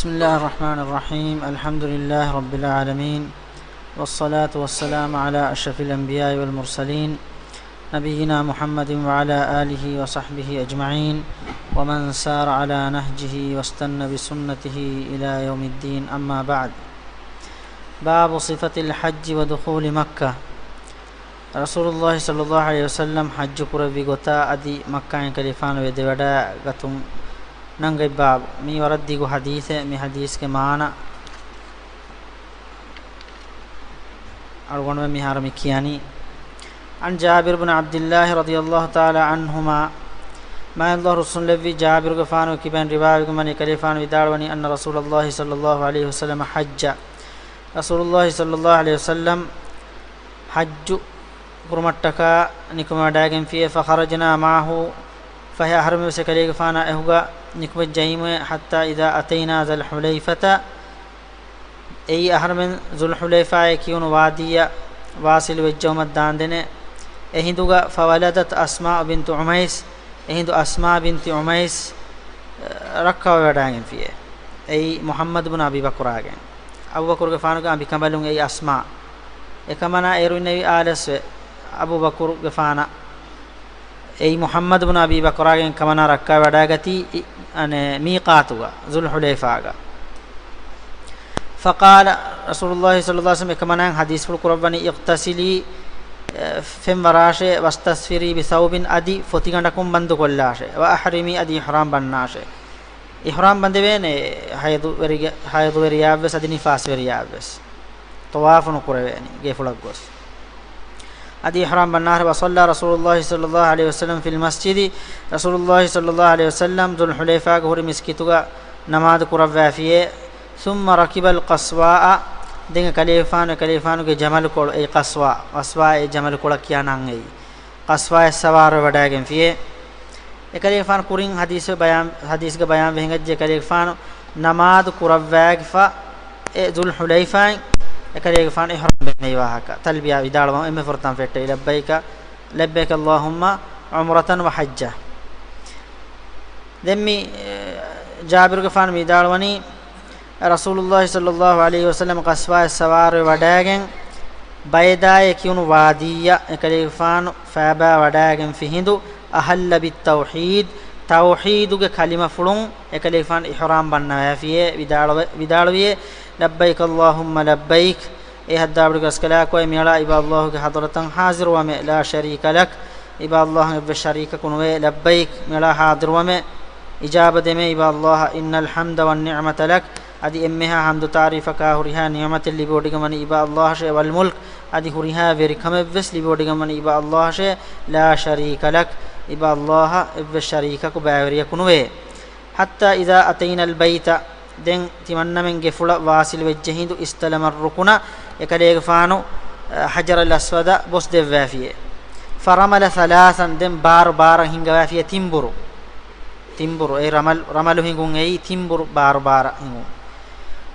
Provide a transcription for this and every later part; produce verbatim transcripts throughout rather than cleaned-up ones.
بسم الله الرحمن الرحيم. الحمد لله رب العالمين، والصلاة والسلام على أشرف الأنبياء والمرسلين، نبينا محمد وعلى آله وصحبه أجمعين، ومن سار على نهجه واستن بسنته إلى يوم الدين، أما بعد. باب صفة الحج ودخول مكة. ރަސޫލުﷲ ޞައްލަﷲ ޢަލައިހި ވަސައްލަމް ޙައްޖު ކުރެއްވި ގޮތާ އަދި މައްކާއިން ކަލޭފާނު ވެދެވަޑައިގަތުން ނަންގަތް ބާބު. މީ ވަރަށް ދިގު ޙަދީޘެއް. މި ޙަދީޘްގެ މާނަ އަޅުގަނޑުމެން މިހާރު މި ކިޔަނީ. عن جابر بن عبد الله رضي الله تعالى عنهما، މާތް ﷲ ރުއްސުންލެއްވި ޖާބިރުގެފާނު ކިބައިން ރިވާވެގެންވަނީ، ކަލޭފާނު ވިދާޅުވަނީ، أن رسول الله صلى الله عليه وسلم حج، ރަސޫލުﷲ ޞައްލަﷲ ޢަލައިހި ވަސައްލަމް ޙައްޖު ކުރުމަށްޓަކާ ނިކުމެވަޑައިގެންފިޔޭ، فخرجنا معه، ފަހެ އަހަރުމެން ވެސް އެކަލޭގެފާނާ އެހުގަ ނިކުމެއްޖައީމުވެ، حتى إذا أتينا ذا الحليفة، އެއީ އަހަރުމެން ޒުލްޙުލައިފާއޭ ކިޔުނު ވާދީއަށް ވާސިލު ވެއްޖައުމަށް ދާންދެނެ އެ ހިނދުގަ، فولدت أسماء بنت عميس، އެ ހިނދު އަސްމާ ބިންތި ޢުމައިސް ރައްކާވެވަޑައިގެންފިޔޭ. އެއީ މުޙައްމަދު ބުނު އަބީ ބަކުރާގެން. އަބޫބަކުރުގެފާނުގެ އަނބިކަނބަލުން އެއީ އަސްމާ. އެކަމަނާ އޭރު އިންނެވި އާލަސްވެ އަބޫބަކުރުގެފާނަށް. އެއީ މުޙައްމަދު ބުނު އަބީ ބަކުރާގެން ކަމަނާ ރައްކާވެވަޑައިގަތީ، އި، އަނެ، މީޤާތުގަ، ޒުލްޙުލައިފާގަ. فقال، ރަސޫލުﷲ ޞައްލަﷲ ޢަލައިހި ވަސައްލަމް އެކަމަނާއަށް ޙަދީޘްފުޅު ކުރައްވަނީ، اغتسلي، އެ، ފެންވަރާށޭ، واستظفري بثوب، އަދި ފޮތިގަނޑަކުން ބަންދުކޮށްލާށޭ، وأحرمي، އަދި އިޙްރާމް ބަންނާށޭ. އިޙްރާމް ބަނދެވޭނެ ޙައިޟުވެރިގެ-، ޙައިޟުވެރިޔާއަށްވެސް އަދި ނިފާސްވެރިޔާއަށްވެސް. ޠަވާފު ނުކުރެވޭނެ ގެފުޅަށް ގޮސް. އަދި އިޙްރާމް ބަންނާށޭ. وصلى رسول الله صلى الله عليه وسلم في المسجد، ރަސޫލުﷲ ޞައްލަﷲ ޢަލައިހި ވަސައްލަމް ޒުލްޙުލައިފާގަ ހުރި މިސްކިތުގަ ނަމާދު ކުރައްވާފިޔޭ. ثم ركب القصواء، ދެން ކަލޭފާނު، ކަލޭފާނުގެ ޖަމަލުކޮޅު، އެއީ ޤަޞްވާ، ޤަޞްވާ އެ ޖަމަލުކޮޅަށް ކިޔާ ނަން އެއީ. ޤަޞްވާއަށް ސަވާރުވެވަޑައިގެންފިޔޭ. އެކަލޭގެފާނު ކުރިން ޙަދީޘް ބަޔާން، ޙަދީޘްގަ ބަޔާންވެ ހިނގައްޖެ، އެކަލޭގެފާނު ނަމާދު ކުރައްވާގެފަ އެ ޒުލްޙުލައިފާއިން އެކަލޭގެފާނު އިޙްރާމް ބެންނެވި ވާހަކަ، ތަލްބިޔާ ވިދާޅުވަމުން އެންމެ ފުރަތަމަ ފެއްޓެވި، لبيك، لبيك اللهم عمرة وحجة. ދެން މި، އެ، ޖާބިރުގެފާނު ވިދާޅުވަނީ، ރަސޫލުﷲ ޞައްލަﷲ ޢަލައިހި ވަސައްލަމް ޤަޞްވާއަށް ސަވާރުވެ ވަޑައިގެން، ބައެދާއޭ ކިޔުނު ވާދީއަށް އެކަލޭގެފާނު ފައިބާ ވަޑައިގެންފި ހިނދު، أهل بالتوحيد، ތައުޙީދުގެ ކަލިމަފުޅުން އެކަލޭގެފާނު އިޙްރާމް ބަންނަވައިފިޔޭ، ވިދާޅުވެ-، ވިދާޅުވިޔޭ، لبيك اللهم لبيك، އޭ ހައްދާބުޑުގެ ރަސްކަލާކޮއެ، މިއަޅާ އިބަ ﷲ ގެ ޙަޟްރަތަށް ޙާޟިރުވަމޭ، لا شريك لك، އިބަ ﷲ އަށް އެއްވެސް ޝަރީކަކު ނުވޭ، لبيك، މިއަޅާ ޙާޟިރުވަމޭ، އިޖާބަ ދެމޭ އިބަ ﷲ، إن الحمد والنعمة لك، އަދި އެންމެހާ ޙަމްދު ތާރީފަކާ ހުރިހާ ނިޢުމަތެއް ލިބިވޮޑިގެންވަނީ އިބަ ﷲ އަށޭ، والملك، އަދި ހުރިހާ ވެރިކަމެއްވެސް ލިބިވޮޑިގެންވަނީ އިބަ ﷲ އަށޭ، لا شريك لك، އިބަ ﷲ އަށް އެއްވެސް ޝަރީކަކު ބައިވެރިޔަކު ނުވޭ. حتى إذا أتينا البيت، ދެން ތިމަންނަމެން ގެފުޅަށް ވާސިލު ވެއްޖެ ހިނދު، استلم الركن، އެކަލޭގެފާނު، އަ، ޙަޖަރަލް އަސްވަދަށް ބޮސް ދެއްވާފިޔޭ. فرمل ثلاثا، ދެން ބާރު ބާރަށް ހިންގަވާފިޔޭ ތިންބުރު. ތިންބުރު، އެ ރަމަލް، ރަމަލު ހިނގުން އެއީ ތިންބުރު ބާރު ބާރަށް ހިނގުން.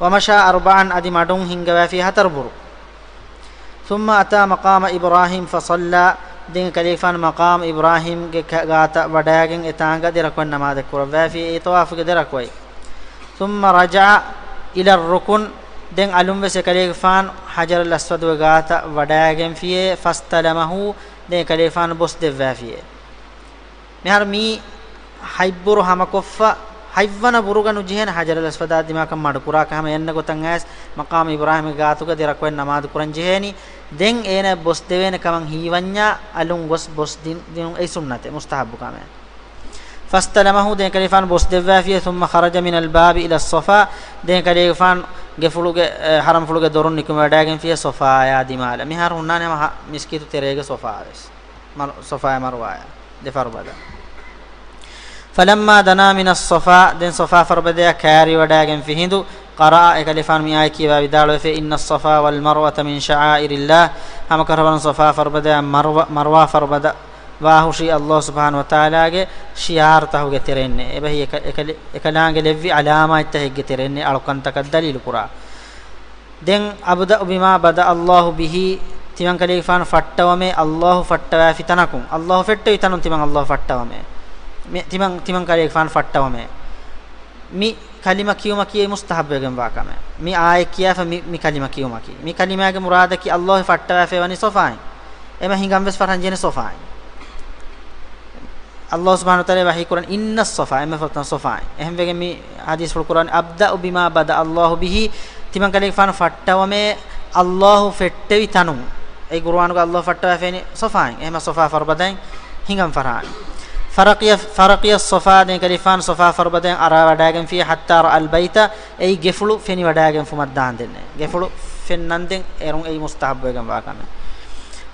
ومشى أربعا، އަދި މަޑުން ހިންގަވާފިޔޭ ހަތަރު ބުރު. ثم أتى مقام إبراهيم فصلى، ދެން ކަލޭގެފާނު މަޤާމު އިބްރާހީމްގެ ކަ-، ގާތަށް ވަޑައިގެން އެތާނގަ ދެރަކުވެ ނަމާދެއް ކުރައްވާފި، އެ ޠަވާފުގެ ދެރަކުވެ. ثم رجع إلى الركن، ދެން އަލުން ވެސް އެކަލޭގެފާނު ޙަޖަރަލް އަސްވަދުގެ ގާތަށް ވަޑައިގެންފިޔޭ، فاستلمه، ދެން އެކަލޭގެފާނު ބޮސް ދެއްވާފިޔޭ. މިހާރު މީ ހަތްބުރު ހަމަކޮށްފަ، ހަތްވަނަ ބުރުގަ ނުޖެހޭނެ ޙަޖަރަލް އަސްވަދާ ދިމާކަށް މަޑުކުރާކަށް ހަމަ އެންނަ ގޮތަށް އައިސް، މަޤާމު އިބްރާހީމްގެ ގާތުގަ ދެރަކުވެ ނަމާދު ކުރަން ޖެހޭނީ. ދެން އޭނަ ބޮސް ދެވޭނެ ކަމަށް ހީވަންޏާ، އަލުން ގޮސް ބޮސް ދިން، ދިނުން އެއީ ސުންނަތެއް، މުސްތަޙައްބު ކަމެއް. فاستلمه، ދެން ކަލޭގެފާނު ބޮސް ދެއްވާފިޔޭ، ثم خرج من الباب إلى الصفا، ދެން ކަލޭގެފާނު ގެފުޅުގެ، އެ، ޙަރަމްފުޅުގެ ދޮރުން ނިކުމެވަޑައިގެންފިޔޭ ޞަފާޔާ ދިމާލަށް. މިހާރު ހުންނާނެ ހަމަ ހަ-، މިސްކިތު ތެރޭގެ ޞަފާ ވެސް. މަރު-، ޞަފާޔާ މަރުވާޔާ ދެ ފަރުބަދަ. فلما دنا من الصفا، ދެން ޞަފާ ފަރުބަދަޔަށް ކައިރިވަޑައިގެންފި ހިނދު، قرأ، އެކަލޭގެފާނު މި އާޔަތް ކިޔަވާ ވިދާޅުވެފި، إن الصفا والمروة من شعائر الله، ހަމަކަށަވަރުން ޞަފާ ފަރުބަދަޔަށް މަރުވާ، މަރުވާ ފަރުބަދަ ވާހުށީ ﷲ ސުބްޙާނަހޫ ވަތަޢާލާގެ ޝިޢާރުތަކުގެ ތެރެއިންނޭ. އެބަހީ އެކަ-، އެކަލެ-، އެކަލާނގެ ލެއްވި ޢަލާމާތްތަކެއްގެ ތެރެއިންނޭ، އަޅުކަންތަކަށް ދަލީލުކުރާ. ދެން، أبدأ بما بدأ الله به، ތިމަން ކަލޭގެފާނު ފައްޓަވަމޭ، ﷲ ފައްޓަވާފި ތަނަކުން. ﷲ ފެއްޓެވި ތަނުން ތިމަން ﷲ ފައްޓަވަމޭ. މި-، ތިމަން، ތިމަން ކަލޭގެފާނު ފައްޓަވަމޭ. މި ކަލިމަ ކިޔުމަކީ މުސްތަހައްބުވެގެންވާ ކަމެއް. މި އާޔަތް ކިޔާފަ މި، މި ކަލިމަ ކިޔުމަކީ. މި ކަލިމާގެ މުރާދަކީ ﷲ ފައްޓަވާފައިވަނީ ޞަފާއިން. އެމަ ހިނގަން ވެސް ފަށަން ޖެހޭނެ ޞަފާއިން. ﷲ ސުބްޙާނަހޫ ވަތަޢާލާ ވަޙީ ކުރަން، "إن الصفا"، އެންމެ ފުރަތަމަ ޞަފާއިން. އެހެންވެގެން މި ޙަދީޘްފުޅު ކުރާން، "أبدأ بما بدأ الله به"، ތިމަން ކަލޭގެފާނު ފައްޓަވަމޭ ﷲ ފެއްޓެވި ތަނުން. އެ ޤުރުއާނުގަ ﷲ ފައްޓަވާފައިވަނީ ޞަފާއިން. އެހެމަ ޞަފާ ފަރުބަދައިން ހިނގަން ފަށާނެ. فرقي، فرقي الصفا، ދެން ކަލޭގެފާނު ޞަފާ ފަރުބަދައިން އަރާ ވަޑާގެންފި، حتى رأى البيت، އެއީ ގެފުޅު ފެނިވަޑާގެންފުމަށް ދާންދެންނެ. ގެފުޅު ފެންނަންދެން އޭރުން އެއީ މުސްތަހައްބުވެގެންވާ ކަމެއް.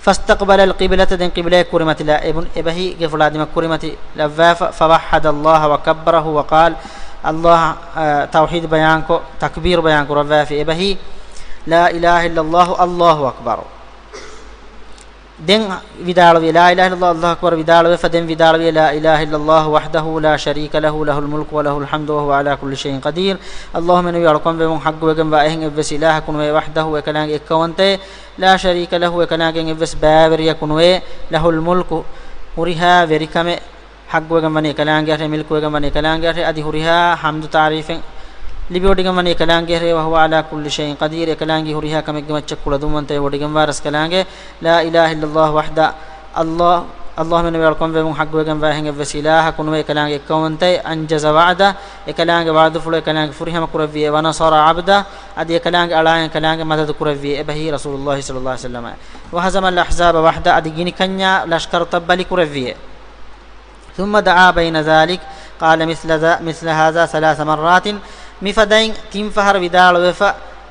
فاستقبل القبلة، ދެން ޤިބްލައަށް ކުރިމަތިލާ. އެބުން، އެބަހީ ގެފުޅާ ދިމަ ކުރިމަތިލައްވާފަ، فوحد الله وكبره وقال، ﷲ، އާ، ތައުޙީދު ބަޔާންކޮށް، ތަކްބީރު ބަޔާން ކުރައްވާފި. އެބަހީ، "لا إله إلا الله، الله أكبر." ދެން ވިދާޅުވި، "لا إله إلا الله، الله أكبر" ވިދާޅުވެފަ، ދެން ވިދާޅުވި، "لا إله إلا الله وحده لا شريك له، له الملك وله الحمد وهو على كل شيء قدير." ﷲ މެނުވީ އަޅުކަންވެވުން ޙައްޤުވެގެންވާ އެހެން އެއްވެސް އިލާހަކު ނުވޭ، وحده، އެކަލާނގެ އެއްކައުވަންތައޭ، لا شريك له، އެކަލާނގެ އެއްވެސް ބައިވެރިޔަކު ނުވޭ، له الملك، ހުރިހާ ވެރިކަމެއް ޙައްޤުވެގެން ވަނީ އެކަލާނގެއަށޭ، މިލްކުވެގެން ވަނީ އެކަލާނގެއަށޭ، އަދި ހުރިހާ ޙަމްދު ތާރީފެއް ލިބިވޮޑިގެން ވަނީ އެކަލާނގެއަށޭ، وهو على كل شيء قدير، އެކަލާނގީ ހުރިހާ ކަމެއްގެ މައްޗަށް ކުޅަދުންވަންތައޭ، ވޮޑިގެންވާ ރަސްކަލާނގެ. لا إله إلا الله وحده، ﷲ، ﷲ މެނުވީ އަޅުކަންވެވުން ޙައްޤުވެގެންވާ އެހެން އެއްވެސް އިލާހަކު ނުވޭ، އެކަލާނގެ އެއްކައުވަންތައޭ، أنجز وعده، އެކަލާނގެ ވަޢުދުފުޅު އެކަލާނގެ ފުރިހަމަ ކުރެއްވިއޭ، ونصر عبده، އަދި އެކަލާނގެ އަޅާއިން އެކަލާނގެ މަދަދު ކުރެއްވިއޭ، އެބަހީ ރަސޫލުﷲ ޞައްލަﷲ ޢަލައިހި ވަސައްލަމަ. وهزم الأحزاب وحده، އަދި ގިނިކަންޏާ ލަޝްކަރުތައް ބަލި ކުރެއްވިއޭ. ثم دعا بين ذلك، قال مثل ذا، مثل هذا ثلاث مرات، މިފަދައިން ތިން ފަހަރު ވިދާޅުވެފަ،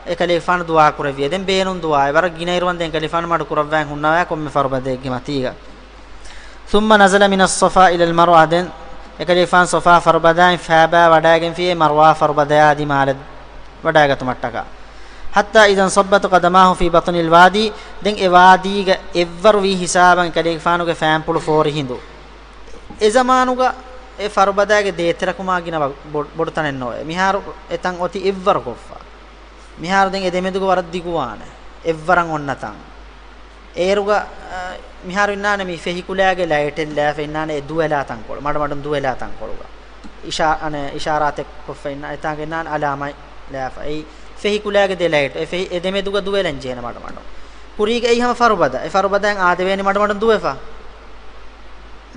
އެކަލޭގެފާނު ދުޢާ ކުރެއްވިއޭ. ދެން ބޭނުން ދުޢާއެއް، ވަރަށް ގިނައިރުވަންދެން އެކަލޭގެފާނު މަޑު ކުރައްވާ ހުންނަވާ ކޮންމެ ފަރުބަދައެއްގެ މަތީގަ. ثم نزل من الصفا إلى المروة، ދެން އެކަލޭގެފާނު ޞަފާ ފަރުބަދައިން ފައިބާ ވަޑާގެންފިއޭ މަރުވާ ފަރުބަދަޔާ ދިމާލަށް ވަޑާގަތުމަށްޓަކާ. حتى إذا انصبت قدماه في بطن الوادي، ދެން އެ ވާދީގަ އެއްވަރު ވީ ހިސާބަށް އެކަލޭގެފާނުގެ ފައިންޕުޅު ފޯރި ހިނދު. އެ ޒަމާނުގަ އެ ފަރުބަދައިގެ ދޭތެރަކުމާ ގިނަ ވަ-، ބޮ-، ބޮޑު ތަނެއް ނޯވޭ. މިހާރު އެތަން އޮތީ އެއްވަރު ކޮށްފަ. މިހާރު ދެން އެ ދެމެދުގަ ވަރަށް ދިގުވާނެ. އެއްވަރަށް އޮންނަ ތަން. އޭރުގަ، އަ، މިހާރު އިންނާނެ މި ފެހިކުލައިގެ ލައިޓެއް ލާފަ އިންނާނެ އެ ދުވެލާ ތަންކޮޅު، މަޑުމަޑުން ދުވެލާ ތަންކޮޅުގަ. އިޝާ-، އަނެ، އިޝާރާތެއް ކޮށްފަ އިންނާ، އެތާނގަ އިންނާނެ އަލާމާތް ލާފަ. އެއީ ފެހިކުލައިގެ ދެ ލައިޓް. އެ ފެހި-، އެ ދެމެދުގަ ދުވެލަން ޖެހޭނެ މަޑުމަޑުން. ކުރީގަ އެއީ ހަމަ ފަރުބަދަ. އެ ފަރުބަދައިން އާދެވޭނެ މަޑުމަޑުން ދުވެފަ.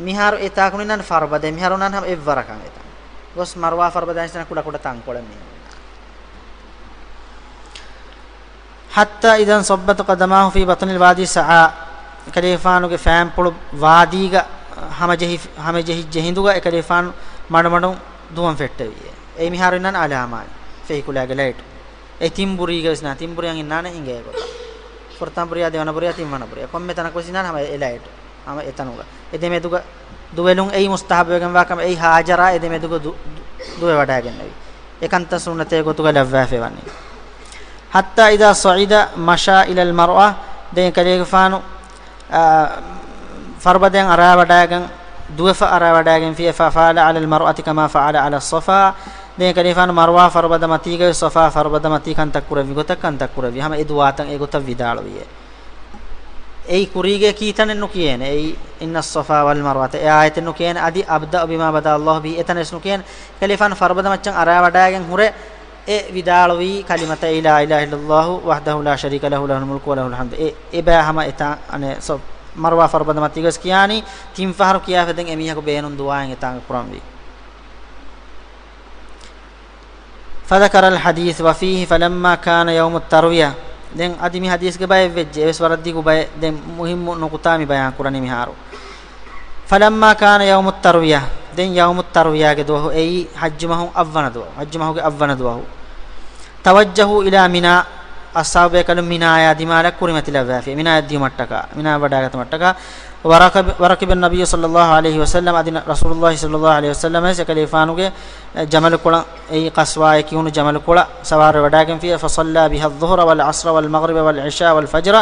މިހާރު އެތާކުން އިންނާނެ ފަރުބަދަ. މިހާރު އޮންނާނެ ހަމަ އެއްވަރަކަށް އެތާ. ގޮސް މަރުވާ ފަރުބަދައިން ކުޑަ ކުޑަ ތަންކޮޅެއް މިހެން އޮންނާނެ. حتى إذا انصبت قدماه في بطن الوادي سعى، އެކަލޭގެފާނުގެ ފައިންޕުޅު ވާދީގަ ހަމަޖެހި-، ހަމަޖެހިއްޖެ ހިނދުގަ އެކަލޭގެފާނު މަޑުމަޑުން ދުވަން ފެއްޓެވިއޭ. އެއީ މިހާރު އިންނާނެ އަލާމާތް، ފެހިކުލައިގެ ލައިޓް. އެ ތިން ބުރީގަ ވެސް ނާ، ތިން ބުރިއަށް އިންނާނެ ހިނގޭ ގޮތަށް. ފުރަތަމަ ބުރިއާ، ދެވަނަ ބުރިއާ، ތިންވަނަ ބުރިއާ. ކޮންމެ ތަނަކު ވެސް އިންނާނެ ހަމަ އެ ލައިޓް. ހަމަ އެތަނުގަ. އެ ދެމެދުގަ ދުވެލުން އެއީ މުސްތަހައްބުވެގެންވާ ކަމެއް. އެއީ ހާޖަރާ އެ ދެމެދުގަ ދު-، ދު-، ދުވެވަޑައިގެންނެވި. އެކަންތައް ސުންނަތެއް ގޮތުގަ ލައްވާފައި ވަނީ. حتى إذا صعد مشى إلى المروة، ދެން ކަލޭގެފާނު، އާ، ފަރުބަދައިން އަރާވަޑައިގެން، ދުވެފަ އަރާވަޑައިގެންފި، ففعل على المروة كما فعل على الصفا، ދެން ކަލޭގެފާނު މަރުވާ ފަރުބަދަ މަތީގައި ޞަފާ ފަރުބަދަ މަތީ ކަންތައް ކުރެއްވި ގޮތަށް ކަންތައް ކުރެއްވި. ހަމަ އެ ދުވާތަން އެ ގޮތަށް ވިދާޅުވިއޭ. އެއީ ކުރީގެ ކީތަނެއް ނުކިޔޭނެ. އެއީ إن الصفا والمروة، އެ އާޔަތެއް ނުކިޔޭނެ. އަދި أبدأ بما بدأ الله به، އެތަނަށް ވެސް ނުކިޔޭނެ. ކަލޭގެފާނު ފަރުބަދަ މައްޗަށް އަރާވަޑައިގެން ހުރެ އެ ވިދާޅުވީ ކަލިމަތައް، لا إله إلا الله وحده لا شريك له، له الملك وله الحمد. އެ، އެބައި ހަމަ އެތާ، އަނެއް، ސޮ-، މަރުވާ ފަރުބަދަ މަތީގަސް ކިޔާނީ، ތިން ފަހަރު ކިޔާފަ ދެން އެމީހަކު ބޭނުން ދުވާއިން އެތާނގަ ކުރަންވީ. فذكر الحديث وفيه فلما كان يوم التروية. ދެން އަދި މި ޙަދީޘްގެ ބައެއް ވެއްޖެ، އެވެސް ވަރަށް ދިގު ބައެއް. ދެން މުހިއްމު ނުކުތާ މި ބަޔާން ކުރަނީ މިހާރު. فلما كان يوم التروية، ދެން ޔައުމު ތަރުވިޔާގެ ދުވަހު، އެއީ ޙައްޖު މަހު އަށްވަނަ ދުވަހު، ޙައްޖު މަހުގެ އަށްވަނަ ދުވަހު. توجهوا إلى منى، އަޞްޙާބު ބޭކަލުން މިނާޔާ ދިމާލަށް ކުރިމަތިލައްވާފި، މިނާޔަށް ދިޔުމަށްޓަކާ، މިނާޔަށް ވަޑާގަތުމަށްޓަކާ. ވަރަކަބ-، ވަރަކިބަ النبي صلى الله عليه وسلم، އަދި ރަސޫލުﷲ صلى الله عليه وسلم ވެސް އެކަލޭގެފާނުގެ ޖަމަލުކޮޅަށް، އެއީ ޤަޞްވާއޭ ކިހުނު ޖަމަލުކޮޅަށް ސަވާރުވެ ވަޑާގެންފި، فصلى بها الظهر والعصر والمغرب والعشاء والفجر،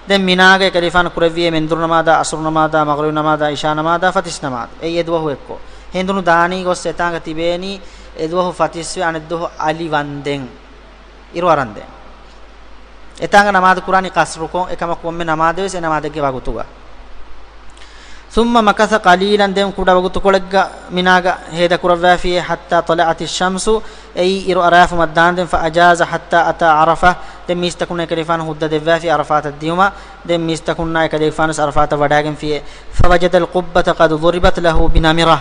ދެން މިނާގައި އެކަލޭގެފާނު ކުރެއްވިއޭ މެންދުރު ނަމާދާ، ޢަޞްރު ނަމާދާ، މަޣްރިބު ނަމާދާ، ޢިޝާ ނަމާދާ، ފަތިސް ނަމާދު. އެއީ އެ ދުވަހު އެއްކޮށް. ހެނދުނު ދާނީ ގޮސް އެތާނގަ ތިބޭނީ އެ ދުވަހު ފަތިސްވެ އަނެއް ދުވަހު އަލި ވަންދެން. އިރު އަރަންދެން. އެތާނގަ ނަމާދު ކުރާނީ ޤަޞްރުކޮށް، އެކަމަކު ކޮންމެ ނަމާދެއް ވެސް އެ ނަމާދެއްގެ ވަގުތުގަ. ثم مكث قليلا، ދެން ކުޑަ ވަގުތުކޮޅެއްގަ މިނާގަ ހޭދަ ކުރައްވާފިއޭ، حتى طلعت الشمس، އެއީ އިރު އަރާފުމަށް ދާންދެން، فأجاز حتى أتى عرفة، ދެން މީސްތަކުންނަށް އެކަލޭގެފާނު ހުއްދަ ދެއްވާފި އަރަފާތަށް ދިޔުމަށް، ދެން މީސްތަކުންނާ އެކަލޭގެފާނު ވެސް އަރަފާތަށް ވަޑާގެންފިއޭ. فوجد القبة قد ضربت له بنمرة،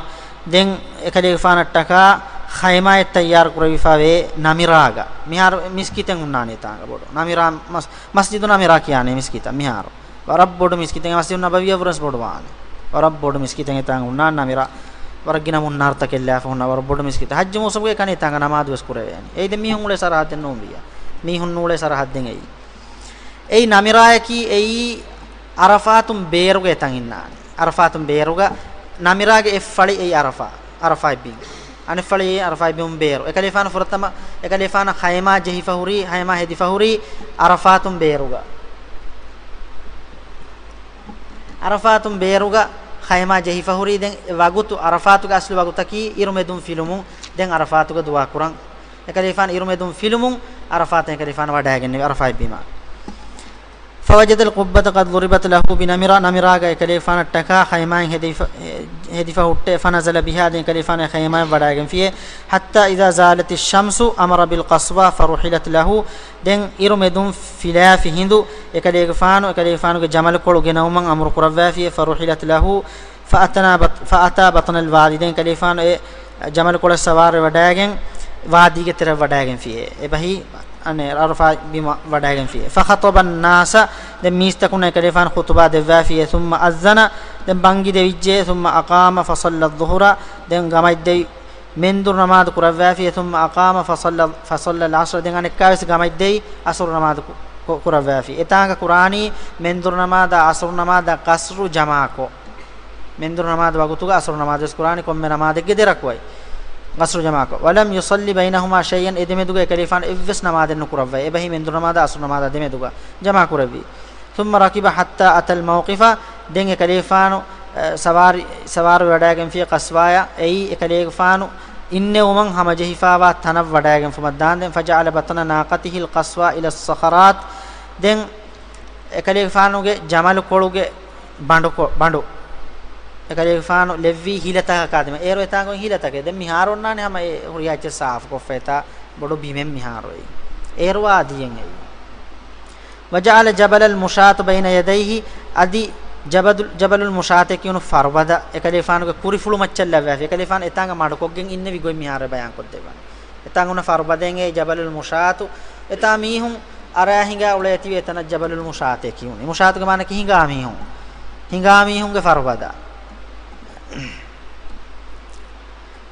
ދެން އެކަލޭގެފާނަށްޓަކާ ޚައިމާއެއް ތައްޔާރު ކުރެވިފަ ވޭ ނަމިރާގަ. މިހާރު މިސްކިތެއް ހުންނާނެ އެތާނގަ ބޮޑު. ނަމިރާ މަސް-، މަސްޖިދު ނަމިރާ ކިޔާނެ މިސްކިތަށް މިހާރު. ވަރަށް ބޮޑު މިސްކިތެއް، މަސްޖިދު ނަބަވީއަށްވުރެސް ބޮޑު ވާނެ. ވަރަށް ބޮޑު މިސްކިތެއް އެތާނގަ ހުންނާނެ ނަމިރާ. ވަރަށް ގިނަ މުންނާރުތަކެއް ލާފަ ހުންނަ ވަރަށް ބޮޑު މިސްކިތެއް. ޙައްޖު މޫސުމުގައި ކަން އެތާނގަ ނަމާދުވެސް ކުރެވޭނެ. އެއީ ދެން މީހުން އުޅޭ ސަރަޙައްދެއް ނޫންވިއްޔާ. މީހުން ނޫޅޭ ސަރަޙައްދެއް އެއީ. އެއީ ނަމިރާޔަކީ އެއީ އަރަފާތުން ބޭރުގަ އެތަން އިންނާނީ. އަރަފާތުން ބޭރުގަ ނަމިރާގެ އެއްފަޅި އެއީ އަރަފާ، އަރަފާތް ބިން. އަނެއްފަޅި އެއީ އަރަފާތް ބިމުން ބޭރު. އެކަލޭގެފާނު ފުރަތަމަ، އެކަލޭގެފާނަށް ޚައިމާ ޖެހިފަ ހުރީ، ޚައިމާ ހެދިފަ ހުރީ އަރަފާތުން ބޭރުގަ. އަރަފާތުން ބޭރުގަ ޚައިމާ ޖެހިފަ ހުރީ. ދެން އެ ވަގުތު، އަރަފާތުގެ އަސްލު ވަގުތަކީ އިރުމެދުން ފިލުމުން. ދެން އަރަފާތުގަ ދުޢާ ކުރަން. އެކަލޭގެފާނު އިރުމެދުން ފިލުމުން އަރަފާތަށް އެކަލޭގެފާނު ވަޑައިގެންނެވި އަރަފާތް ބިމަށް. فوجد القبة قد ضربت له بنمرة، ނަމިރާގަ އެކަލޭގެފާނަށްޓަކާ ޚައިމާއެއް ހެދިފަ، ހެދިފަ ހުއްޓޭ. فنزل بها، ދެން އެކަލޭގެފާނު އެ ޚައިމާއަށް ވަޑައިގެންފިއޭ. حتى إذا زالت الشمس أمر بالقصوى فرحلت له، ދެން އިރު މެދުން ފިލާފި ހިނދު އެކަލޭގެފާނު، އެކަލޭގެފާނުގެ ޖަމަލުކޮޅު ގެނައުމަށް އަމުރު ކުރައްވާފިއޭ. فرحلت له، فأتنا بط-، فأتى بطن الوادي، ދެން އެކަލޭގެފާނު އެ ޖަމަލުކޮޅަށް ސަވާރުވެ ވަޑައިގެން ވާދީގެ ތެރެއަށް ވަޑައިގެންފިއޭ. އެބަހީ، އަނެއް އަރަފާތް ބިމަށް ވަޑައިގެންފިއޭ. فخطب الناس، ދެން މީސްތަކުންނަށް އެކަލޭގެފާނު ޚުޠުބާ ދެއްވާފިއޭ. ثم أذن، ދެން ބަންގި ދެވިއްޖެ. ثم أقام فصلى الظهر، ދެން ގަމަތްދެވި މެންދުރު ނަމާދު ކުރައްވާފިއޭ. ثم أقام فصلى، فصلى العصر، ދެން އަނެއްކާވެސް ގަމަތްދެވި އަސުރު ނަމާދު ކު-، ކު-، ކުރައްވާފި. އެތާނގަ ކުރާނީ މެންދުރު ނަމާދާ އަސުރު ނަމާދާ ޤަޞްރު ޖަމާކޮށް. މެންދުރު ނަމާދު ވަގުތުގަ އަސުރު ނަމާދުވެސް ކުރާނީ ކޮންމެ ނަމާދެއްގެ ދެރަކުވައި. ޤަޞްރު ޖަމާކޮށް. ولم يصل بينهما شيئا، އެ ދެމެދުގަ އެކަލޭގެފާނު އެއްވެސް ނަމާދެއް ނުކުރައްވައި. އެބަހީ މެންދުރު ނަމާދާ އަސުރު ނަމާދާ ދެމެދުގަ ޖަމާކުރެއްވި. ثم ركب حتى أتى الموقف، ދެން އެކަލޭގެފާނު، އަ، ސަވާރި، ސަވާރު ވެވަޑައިގެންފިއޭ ޤަޞްވާޔަށް. އެއީ އެކަލޭގެފާނު އިންނެވުމަށް ހަމަޖެހިފާވާ ތަނަށް ވަޑައިގެންފުމަށް ދާންދެން. فجعل بطن ناقته القصوى إلى الصخرات، ދެން އެކަލޭގެފާނުގެ ޖަމަލުކޮޅުގެ ބަނޑުކޮ-، ބަނޑު. އެކަލޭގެފާނު ލެއްވީ ހިލަތަކަކާ ދިމާ. އޭރު އެތާނގަ އޮތް ހިލަތަކެއް. ދެން މިހާރު އޮންނާނެ ހަމަ އެ ހުރިހާ އެއްޗެއް ސާފުކޮށްފަ އެތާ ބޮޑު ބިމެއް މިހާރު އެއީ. އޭރު ވާދީއެއް އެއީ. وجعل جبل المشاة بين يديه، އަދި ޖަބަލު، ޖަބަލުލް މުޝާތޭ ކިޔުނު ފަރުބަދަ އެކަލޭގެފާނުގެ ކުރިފުޅު މައްޗަށް ލައްވާފި. އެކަލޭގެފާނު އެތާނގަ މަޑުކޮށްގެން އިންނެވި ގޮތް މިހާރު ބަޔާންކޮށްދެއްވަނީ. އެތާނގަ ހުންނަ ފަރުބަދައިން އެ ޖަބަލުލް މުޝާތު. އެތާ މީހުން އަރާ ހިނގާ އުޅޭތީވެ އެތަނަށް ޖަބަލުލް މުޝާތޭ ކިޔުނީ. މުޝާތުގެ މާނައަކީ ހިނގާ މީހުން. ހިނގާ މީހުންގެ ފަރުބަދަ.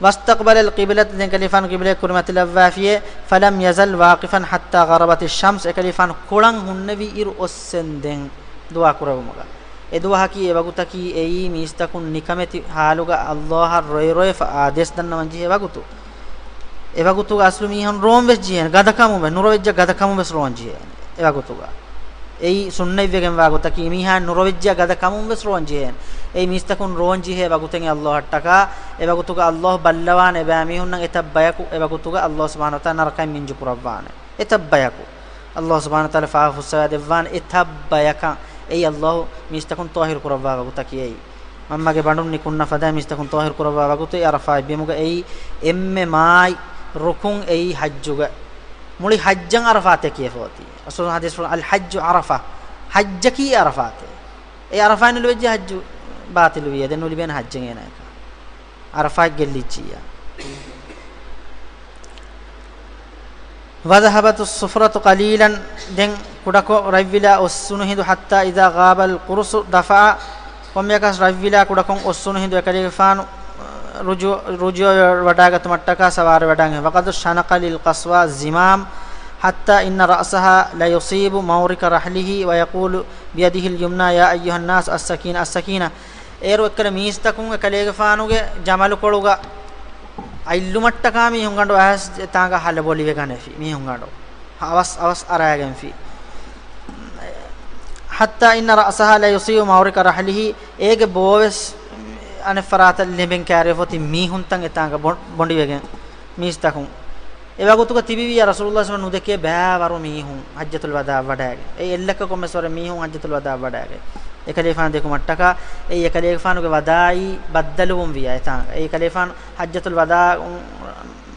واستقبل القبلة، ދެން އެކަލޭގެފާނު ޤިބްލައަށް ކުރިމަތިލައްވާފިއޭ. فلم يزل واقفا حتى غربت الشمس، އެކަލޭގެފާނު ކޮޅަށް ހުންނެވި އިރު އޮއްސެންދެން ދުޢާ ކުރެއްވުމުގަ. އެ ދުވަހަކީ އެ ވަގުތަކީ އެއީ މީސްތަކުން ނިކަމެތި ޙާލުގަ ﷲ އަށް ރޮއި ރޮއެފަ އާދޭސް ދަންނަވަން ޖެހޭ ވަގުތު. އެ ވަގުތުގަ އަސްލު މީހުން ރޯން ވެސް ޖެހޭނެ، ގަދަކަމުން ވެސް، ނުރޮވެއްޖެ ގަދަކަމުން ވެސް ރޯން ޖެހޭނެ އެ ވަގުތުގަ. އެއީ ސުންނަތްވެގެންވާ ގޮތަކީ، މީހާ ނުރޮވެއްޖެ ގަދަކަމުން ވެސް ރޯން ޖެހޭނެ. އެއީ މީސްތަކުން ރޯން ޖެހޭ ވަގުތެއް ﷲ އަށްޓަކާ. އެ ވަގުތުގަ ﷲ ބައްލަވާނެ އެބައިމީހުންނަށް އެތައް ބަޔަކު، އެ ވަގުތުގަ ﷲ ސުބްޙާނަހޫ ވަތަޢާލާ ނަރަކައިން މިންޖު ކުރައްވާނެ. އެތައް ބަޔަކު. ﷲ ސުބްޙާނަހޫ ވަތަޢާލާ ފާފަ ފުއްސަވާ ދެއްވާނެ އެތައް ބަޔަކަށް. އެއީ ﷲ މީސްތަކުން ޠާހިރު ކުރައްވާ ވަގުތަކީ އެއީ. މަންމަގެ ބަނޑުން ނިކުންނަ ފަދައިން މީސްތަކުން ޠާހިރު ކުރައްވާ ވަގުތު އެ ޢަރަފާތް ބިމުގަ އެއީ އެންމެ މާތް ރުކުން އެއީ ޙައްޖުގަ. މުޅި ޙައްޖަށް ޢަރަފާތޭ ކިޔަފަ އޮތީ. ރަސޫލު ޙަދީޘް ފުރަ، الحج عرفة، ޙައްޖަކީ ޢަރަފާތޭ. އެ ޢަރަފާތް ނުލިބިއްޖެ ޙައްޖު ބާޠިލުވިއޭ. ދެން ނުލިބޭނެ ޙައްޖެއް އޭނާއަކަށް. ޢަރަފާތް ގެއްލިއްޖިއްޔާ. وذهبت الصفرة قليلا، ދެން ކުޑަކޮށް ރަތްވިލާ އޮއްސުނު ހިނދު، حتى إذا غاب القرص دفع، ކޮންމެއަކަސް ރަތްވިލާ ކުޑަކޮށް އޮއްސުނު ހިނދު އެކަލޭގެފާނު ރުޖޫ-، ރުޖޫޢަވެވަޑާގަތުމަށްޓަކާ ސަވާރުވެވަޑައިގެން. وقد شنق للقصوى الزمام حتى إن رأسها ليصيب مورك رحله ويقول بيده اليمنى يا أيها الناس السكينة السكينة. އޭރު އެއްކަލަ މީސްތަކުން އެކަލޭގެފާނުގެ ޖަމަލުކޮޅުގަ އަތްލުމަށްޓަކާ މީހުންގަނޑު އައިސް އެތާނގަ ހަލަބޮލިވެގަނެފި. މީހުންގަނޑު އަވަސް އަވަސް އަރާގެންފި. حتى إن رأسها ليصيب مورك رحله، އޭގެ ބޯވެސް އަނެއްފަރާތަށް ލެމެން ކާރިވެފަ އޮތީ މީހުންތައް އެތާނގަ ބޮ-، ބޮނޑިވެގެން މީސްތަކުން. އެ ވަގުތުގަ ތިބިވިއްޔާ ރަސޫލުﷲ ސައްލަﷲ ނުދެކޭ ބައިވަރު މީހުން ޙައްޖަތުލް ވަދާއަށް ވަޑައިގެން. އެ އެއްލައްކަ ކޮންމެސް ވަރެއް މީހުން ޙައްޖަތުލް ވަދާއަށް ވަޑައިގެން. އެކަލޭގެފާނު ދެކުމަށްޓަކާ، އެއީ އެކަލޭގެފާނުގެ ވަދާޢީ ބައްދަލުވުން ވިޔާ އެތާނގަ. އެއީ އެކަލޭގެފާނު ޙައްޖަތުލް ވަދާޢު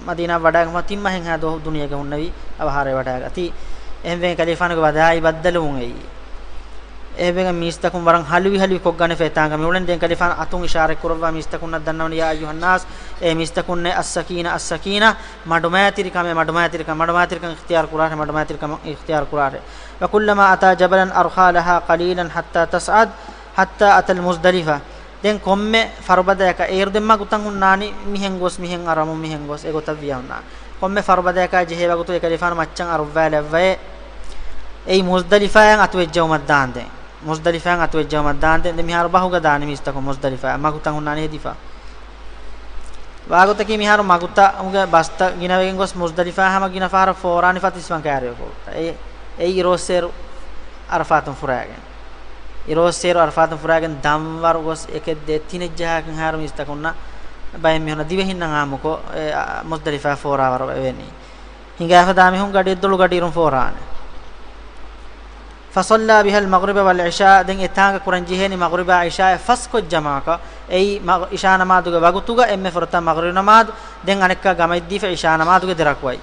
މަދީނާ ވަޑައިގެންފާ ތިން މަހެއްހާ ދު-، ދުނިޔޭގަ ހުންނެވި އަވަހާރަވެވަޑައިގަތީ. އެހެންވެގެން އެކަލޭގެފާނުގެ ވަދާޢީ ބައްދަލުވުން އެއީ. އެހެންވެގެން މީސްތަކުން ވަރަށް ހަލުވި ހަލުވި ކޮށްގަނެފަ އެތާނގަ މިއުޅެނީ. ދެން އެކަލޭގެފާނު އަތުން އިޝާރަތް ކުރައްވާ މީސްތަކުންނަށް ދަންނަވަނީ، يا أيها الناس، އޭ މީސްތަކުންނޭ، السكينة السكينة، މަޑުމައިތިރިކަމޭ، މަޑުމައިތިރިކަމޭ، މަޑުމައިތިރިކަން އިޚްތިޔާރު ކުރާށޭ، މަޑުމައިތިރިކަން އިޚްތިޔާރު ކުރާށޭ. وكلما أتى جبلا أرخى لها قليلا حتى تصعد، حتى أتى المزدلفة. ދެން ކޮންމެ ފަރުބަދަޔަކަށް، އޭރު ދެން މަގުތައް ހުންނާނީ، މިހެން ގޮސް، މިހެން އަރަމުން، މިހެން ގޮސް، އެގޮތަށް ވިޔަ ހުންނާނެ. ކޮންމެ ފަރުބަދަޔަކާ ޖެހޭ ވަގުތު އެކަލޭގެފާނު މައްޗަށް އަރުއްވާލެއްވައޭ. އެއީ މުޒްދަލިފާއަށް އަތުވެއްޖައުމަށް ދާންދެން. މުޒްދަލިފާއަށް އަތުވެއްޖައުމަށް ދާންދެން. ދެން މިހާރު ބަހުގަ ދާނީ މީސްތަކުން މުޒްދަލިފާއަށް. މަގުތައް ހުންނާނީ ހެދިފަ. ވާގޮތަކީ މިހާރު މަގުތައް އުގެ ބަސްތައް ގިނަވެގެން ގޮސް މުޒްދަލިފާ ހަމަ ގިނަ ފަހަރަށް ފޯރާނީ ފަތިސްވަން ކައިރިއަށް ފޯރުން. އެ، އެއީ އިރުއޮއްސޭރު އަރަފާތުން ފުރާގެން. އިރުއޮއްސޭރު އަރަފާތުން ފުރާގެން ދަންވަރު ގޮސް އެކެއް ދޭއް ތިނެއް ޖަހާކަން ހާރު މީސްތަކުންނަށް ބައެއް މީހުންނަށް ދިވެހިންނަށް އާއްމުކޮށް، އެ، އަ، މުޒްދަލިފާ ފޯރާވަރު އެވެނީ. ހިނގާފަ ދާ މީހުން ގަޑިއެއްދޮޅު ގަޑިއިރުން ފޯރާނެ. فصلى بها المغرب والعشاء، ދެން އެތާނގަ ކުރަން ޖެހޭނީ މަޣްރިބާ ޢިޝާއެއް ފަސްކޮށް ޖަމާކަށް. އެއީ މަ-، ޢިޝާ ނަމާދުގެ ވަގުތުގަ އެންމެ ފުރަތަމަ މަޣްރިބު ނަމާދު، ދެން އަނެއްކާ ގަމައިދީފަ ޢިޝާ ނަމާދުގެ ދެ ރަކުޢަތް.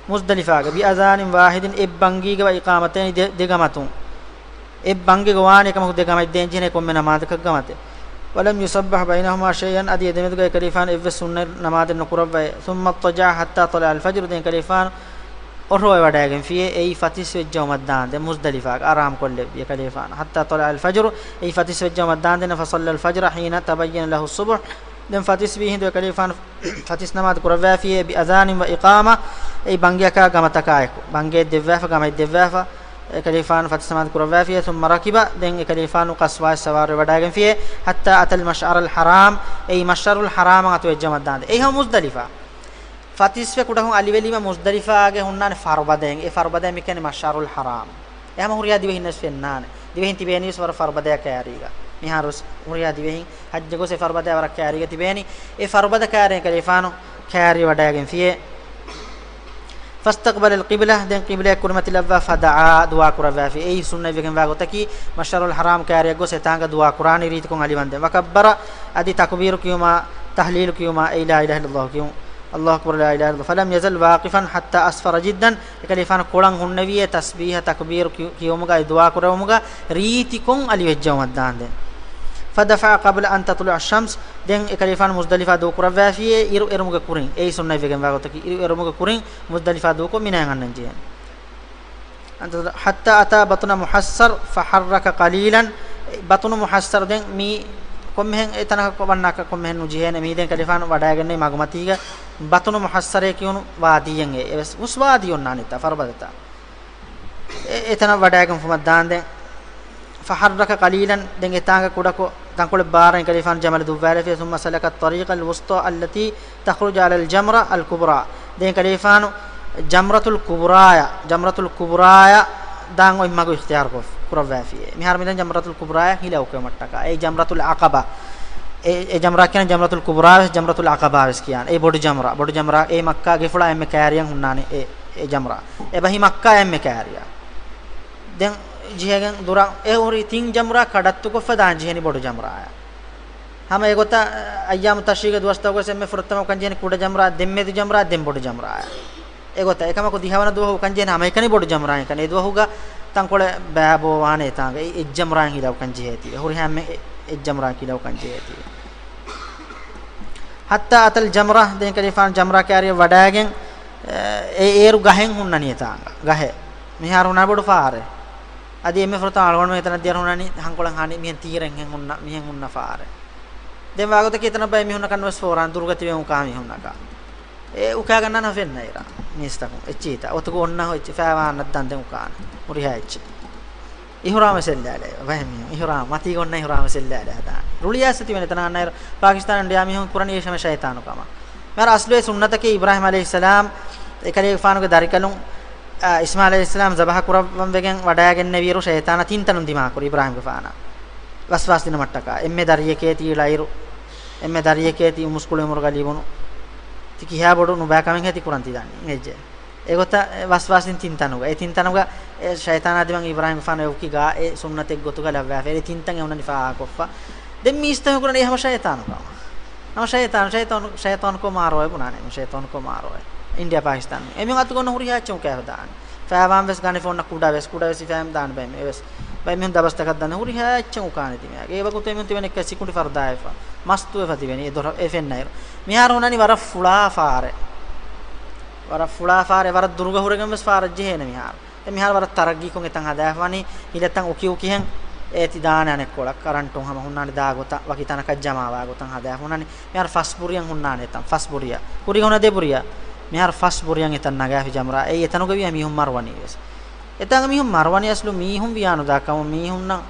މުޒްދަލިފާގަ، بأذان واحد، އެއް ބަންގީގަ، وإقامتين، ދެ، ދެ ގަމަތުން. އެއް ބަންގި ގޮވާނެ އެކަމަކު ދެ ގަމަތް ދޭން ޖެހޭނެ ކޮންމެ ނަމާދަކަށް ގަމަތެއް. ولم يسبح بينهما شيئا، އަދި އެ ދެމެދުގަ އެކަލޭގެފާނު އެއްވެސް ސުންނަތް ނަމާދެއް ނުކުރައްވައޭ. ثم اضطجع حتى طلع الفجر، ދެން އެކަލޭގެފާނު އޮށޯވެވަޑައިގެންފިޔޭ، އެއީ ފަތިސް ވެއްޖައުމަށް ދާންދެން މުޒްދަލިފާގަ އަރާމް ކޮށްލެއްވި އެކަލޭގެފާނު. حتى طلع الفجر، އެއީ ފަތިސް ވެއްޖައުމަށް ދާންދެން، فصلى الفجر حين تبين له الصبح، ދެން ފަތިސް ވީ ހިނދު އެކަލޭގެފާނު ފަތިސް ނަމާދު ކުރައްވައިފިޔޭ، بأذان وإقامة، އެއީ ބަންގިއަކާ ގަމަތަކާއެކު، ބަންގިއެއް ދެއްވާފަ، ގަމައެއް ދެއްވާފަ، އެކަލޭގެފާނު ފަތިސް ނަމާދު ކުރައްވައިފިޔޭ، ثم ركب، ދެން އެކަލޭގެފާނު ކަސްވާއަށް ސަވާރުވެވަޑައިގެންފިޔޭ، حتى أتى المشعر الحرام، އެއީ މަޝްޢަރުލް ޙަރާމަށް އަތުވެއްޖައުމަށް ދާންދެން. އެއީ ހަމަ މުޒްދަލިފާ. ފަތިސް ވެ ކުޑަކޮށް އަލިވެލީމަ މުޒްދަލިފާގެ ހުންނާނެ ފަރުބަދައެއް، އެ ފަރުބަދައެއް މި ކިޔަނީ މަޝްޢަރުލް ޙަރާމް. އެ ހަމަ ހުރިހާ ދިވެހިންނަށް ފެންނާނެ. ދިވެހިން ތިބޭނީވެސް ވަރަށް ފަރުބަދަޔާ ކައިރީގަ. މިހާރުވެސް ހުރިހާ ދިވެހިން ޙައްޖަށް ގޮސް އެ ފަރުބަދަޔާ ވަރަށް ކައިރީގަ ތިބޭނީ. އެ ފަރުބަދަ ކައިރިން އެކަލޭގެފާނު ކައިރިވެވަޑައިގެންފިޔޭ. فاستقبل القبلة، ދެން ޤިބްލައަށް ކުރިމަތިލައްވާ، فدعا، ދުޢާ ކުރައްވާފި. އެއީ ސުންނަތްވެގެންވާ ގޮތަކީ، މަޝްޢަރުލް ޙަރާމް ކައިރިއަށް ގޮސް އެތާނގަ ދުޢާ ކުރާނީ ރީތިކޮށް އަލިވަންދެން. وكبر، އަދި ތަކުބީރު ކިޔުމާ، ތަހްލީލު ކިޔުމާ، އެއީ لا إله إلا الله ކިޔުން. الله أكبر، لا إله إلا الله. فلم يزل واقفا حتى أسفر جدا، އެކަލޭގެފާނު ކޮޅަށް ހުންނެވިޔޭ ތަސްބީޙަ ތަކުބީރު ކިޔު-، ކިޔުމުގައި ދުޢާ ކުރެވުމުގަ ރީތިކޮށް އަލިވެއްޖައުމަށް ދާންދެން. فدفع قبل أن تطلع الشمس، ދެން އެކަލޭގެފާނު މުޒްދަލިފާ ދޫކުރައްވައިފިޔޭ އިރު އެރުމުގެ ކުރިން. އެއީ ސުންނަތްވެގެންވާ ގޮތަކީ، އިރު އެރުމުގެ ކުރިން މުޒްދަލިފާ ދޫކޮށް މިނާއަށް އަންނަން ޖެހޭނެ. حتى أتى بطن محصر فحرك قليلا، ބަޠުނު މުޙައްޞަރު ދެން މީ ކޮންމެހެން އެތަނަކަށް ވަންނާކަށް ކޮންމެހެން ނުޖެހޭނެ. މީ ދެން އެކަލޭގެފާނު ވަޑައިގެންނެވި މަގުމަތީގަ ބަޠުނު މުޙައްޞަރޭ ކިޔުނު ވާދީއެއް އެ. އެވެސް ހުސް ވާދީ އޮންނާނެ ތާ ފަރުބަދަތައް. އެ-، އެތަނަށް ވަޑައިގެންފުމަށް ދާންދެން. فحرك قليلا، ދެން އެތާނގަ ކުޑަކޮށް ތަންކޮޅެއް ބާރަށް އެކަލޭގެފާނު ޖަމަލު ދުއްވާލެފި. ثم سلك الطريق الوسطى التي تخرج على الجمرة الكبرى. ދެން އެކަލޭގެފާނު ޖަމްރަތުލް ކުބުރާޔަށް، ޖަމްރަތުލް ކުބުރާޔަށް ދާން އޮތް މަގު އިޚްތިޔާރުކޮށް، ކުރައްވައިފި. މިހާރު މިދަން ޖަމްރަތުލް ކުބުރާޔަށް ހިލަ އުކެވުމަށްޓަކާ. އެ ޖަމްރަތުލް ޢަޤަބާ. އެ، އެ ޖަމްރާ ކިޔަން ޖަމްރަތުލް ކުބުރާ ވެސް ޖަމްރަތުލް ޢަޤަބާ ވެސް ކިޔާނެ. އެ ބޮޑު ޖަމްރާ، ބޮޑު ޖަމްރާ އެ މައްކާ ގެފުޅާ އެންމެ ކައިރިއަށް ހުންނާނެ އެ، އެ ޖަމްރާ. އެބަހީ މައްކާ އެންމެ ކައިރިއަށް. ދެން ޖެހިގެން ދުރަށް އެ ހުރި ތިން ޖަމްރާ ކަޑައްތުކޮށްފަ ދާން ޖެހެނީ ބޮޑު ޖަމްރާއަށް. ހަމަ އެގޮތަށް އައްޔާމު ތަޝްރީގުގެ ދުވަސްތަކުގަސް އެންމެ ފުރަތަމަ އުކަން ޖެހެނީ ކުޑަ ޖަމްރާ، ދެން މެދު ޖަމްރާ، ދެން ބޮޑު ޖަމްރާއަށް. އެގޮތަށް އެކަމަކު ދިހަވަނަ ދުވަހު އުކަން ޖެހެނީ ހަމައެކަނި ބޮޑު ޖަމްރާއަށް އެކަނި. އެ ދުވަހުގަ ތަންކޮޅެއް ބައިބޯވާނެ އެތާނގަ. އެ އެއް ޖަމްރާއިން ހިލަ އުކަން ޖެހޭތީވެ. ހުރިހާ އެންމެ އެއް ޖަމްރާއިން ހިލަ އުކަން ޖެހޭތީވެ. حتى أتى الجمرة، ދެން އެކަލޭގެފާނު ޖަމްރާ ކައިރިއަށް ވަޑައިގެން، އެ، އެ އޭރު ގަހެއް ހުންނަނީ އެތާނގަ. ގަހެއް. މިހާރު ހުންނާނީ ބޮޑު ފާރެއް. އަދި އެންމެ ފުރަތަމަ އަޅުގަނޑުމެން އެތަނަށް ދިޔައިރު ހުންނާނީ ހަންކޮޅަށް ހާނީ މިހެން ތީރެއްހެން ހުންނަ، މިހެން ހުންނަ ފާރެއް. ދެން ވާގޮތަކީ އެތަނަށް ބައެއް މީހުންނަކަށް ނުވެސް ފޯރާނެ ދުރުގަ ތިބޭ އުކާ މީހުންނަކަށް. އެ އުކާގަންނާނެ ފެންނައިރާ މީސްތަކުން އެއްޗިހިތައް އޮތުގަ އޮންނަ އެއްޗި ފައިވާންނަށް ދަންދެން އުކާނެ ހުރިހާ އެއްޗެއް. އިޙުރާމް ވެސް އެއްލާލެއް ބައެއް މީހުން އިޙުރާމް، މަތީގަ އޮންނަ އިޙުރާމް ވެސް އެއްލާލެއް ހަދާނެ. ރުޅިއައިސް ތިބެން އެތަނަށް އަންނައިރު ޕާކިސްތާނުން އިންޑިޔާ މީހުން ކުރަނީ އެ ހަމަ ޝައިޠާނު ކަމަށް. މިހާރު އަސްލު އެ ސުންނަތަކީ އިބްރާހީމް ޢަލައިހިއްސަލާމް އެކަލޭގެފާނުގެ ދަރިކަލުން، އާ، އިސްމާޢީލް ޢަލައިހިއްސަލާމް ޒަބަޙަ ކުރައްވަން ވެގެން ވަޑައިގެންނެވިއިރު ޝައިޠާނާ ތިން ތަނުން ދިމާކުރި އިބްރާހީމްގެފާނަށް. ވަސްވާސް ދިނުމަށްޓަކާ. އެންމެ ދަރިއެކޭ ތީ ޅައިރު، އެންމެ ދަރިއެކޭ ތީ އުމުސްކުޅި އުމުރުގަ ލިބުނު. ތި ކިހާ ބޮޑު ނުބައި ކަމެއްހޭ ތި ކުރަން ތި ދަނީ. އެއްޗެއް. އެގޮތަށް ވަސްވާސް ދިން ތިން ތަނުގަ. އެ ތިން ތަނުގަ އެ ޝައިޠާނާ ދިމާއަށް އިބްރާހީމްގެފާނު އެ އުކި ގާ އެ ސުންނަތެއް ގޮތުގަ ލައްވާފަ. އެ ތިން ތަން އެ ހުންނަނީ ފާހަގަކޮށްފަ. ދެން މީސްތަކުން ކުރަނީ ހަމަ ޝައިޠާނު ކަމަށް. ހަމަ ޝައިޠާނު، ޝައިޠާނު، ޝައިޠާނުކޮށް މާރޯއެ ބުނާނެ. ޝައިޠާނުކޮށް މާރޯއެ. އިންޑިއާ ޕާކިސްތާނު. އެމީހުން އަތުގަ އޮންނަ ހުރިހާ އެއްޗެއް އުކާފަ ދާނެ. ފައިވާން ވެސް ގަނެފަ އޮންނަ ކުޑަ ވެސް، ކުޑަ ވެސް ހިފާމް ދާނެ ބައެއް ވެސް. ބައެއް މީހުން ދަބަސްތަކަށް ދާނެ ހުރިހާ އެއްޗެއް އުކާނެ ތިމާގެ. އެ ވަގުތު އެމީހުން ތިބެނީ އެއްކަ ސިކުނޑި ފަރުދާވެފަ. މަސްތުވެފަ ތިބެނީ އެ ދޮރަށް އެ ފެންނައިރު. މިހާރު ހުންނަނީ ވަރަށް ފުޅާ ފާރެއް. ވަރަށް ފުޅާ ފާރެއް، ވަރަށް ދުރުގަ ހުރެގެން ވެސް ފާރަށް ޖެހޭނެ މިހާރު. ދެން މިހާރު ވަރަށް ތަރައްގީކޮށް އެތަން ހަދާފަ ވަނީ، ހިލަތައް އުކި އުކިހެން އޭތި ދާނެ އަނެއްކޮޅަށް. ކަރަންޓުން ހަމަ ހުންނާނެ ދާ ގޮތަށް، ވަކި ތަނަކަށް ޖަމާވާ ގޮތަށް ހަދާފަ ހުންނާނެ. މިހާރު ފަސް ބުރިއަށް ހުންނާނެ އެތަން. ފަސް ބުރިއަށް. ކުރީގަ ހުންނަ ދެ ބުރިއަށް. މިހާރު ފަސް ބުރިއަށް އެތަން ނަގާފި ޖަމްރާ. އެއީ އެތަނުގަ ވިޔަ މީހުން މަރުވަނީ ވެސް. އެތާނގަ މީހުން މަރުވަނީ އަސްލު މީހުން ވިޔާނުދާ ކަމުން މީހުންނަށް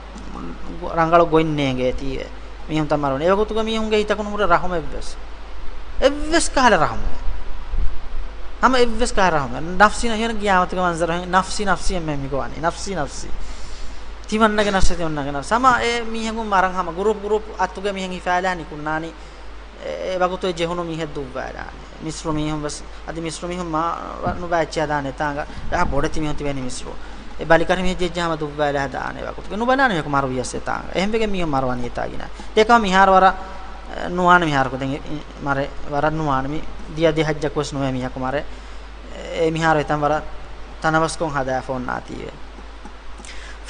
ރަނގަޅު ގޮތް ނޭނގޭތީވެ. މީހުންތައް މަރުވަނީ. އެވަގުތުގަ މީހުންގެ ހިތަކުން ހުރެ ރަހުމެއްވެސް. އެއްވެސް ކަހަލަ ރަހުމެއް. ހަމަ އެއްވެސް ކަހަލަ ރަހުމެއް. ނަފްސީ ނަފްސީ ގިޔާމަތުގެ މަންޒަރު ހެން ނަފްސީ ނަފްސީ އެންމެ މިގޮވާނީ. ނަފްސީ ނަފްސީ. ތިމަންނަގެ ނަފްސީ ތިމަންނަގެ ނަފްސީ. ހަމަ އެ މީހަކު މަރަން ހަމަ ގުރޫޕް ގުރޫޕް އަތުގެ މީހެއް ހިފާލާ ނިކުންނާނީ. އެ، އެ ވަގުތު އެ ޖެހުނު މީހެއް ދުއްވާލާނެ. މިސްރު މީހުން ވެސް، އަދި މިސްރު މީހުން މާ ނުބައި އެއްޗެއް ހަދާނެ އެތާނގަ. އެހާ ބޮޑެތި މީހުން ތިބޭނީ މިސްރު. އެ ބަލިކަށި މީހެއް ޖެއްޖެ ހަމަ ދުއްވާލާ ހަދާނެ ވަގުތު. ނުބަލާނެ މީހަކު މަރުވިޔަސް އެތާނގަ. އެހެންވެގެން މީހުން މަރުވަނީ އެތާގިނަ. ދެކަމަ މިހާރު ވަރަށް، އެ، ނުވާނެ މިހާރަކު. ދެން އެ، މަރެ ވަރަށް ނުވާނެ މި ދިޔަ ދެ ހައްޖަކު ވެސް ނުވޭ މީހަކު މަރެ. އެ މިހާރު އެތަން ވަރަށް ތަނަވަސްކޮށް ހަދާފަ އޮންނާތީވެ.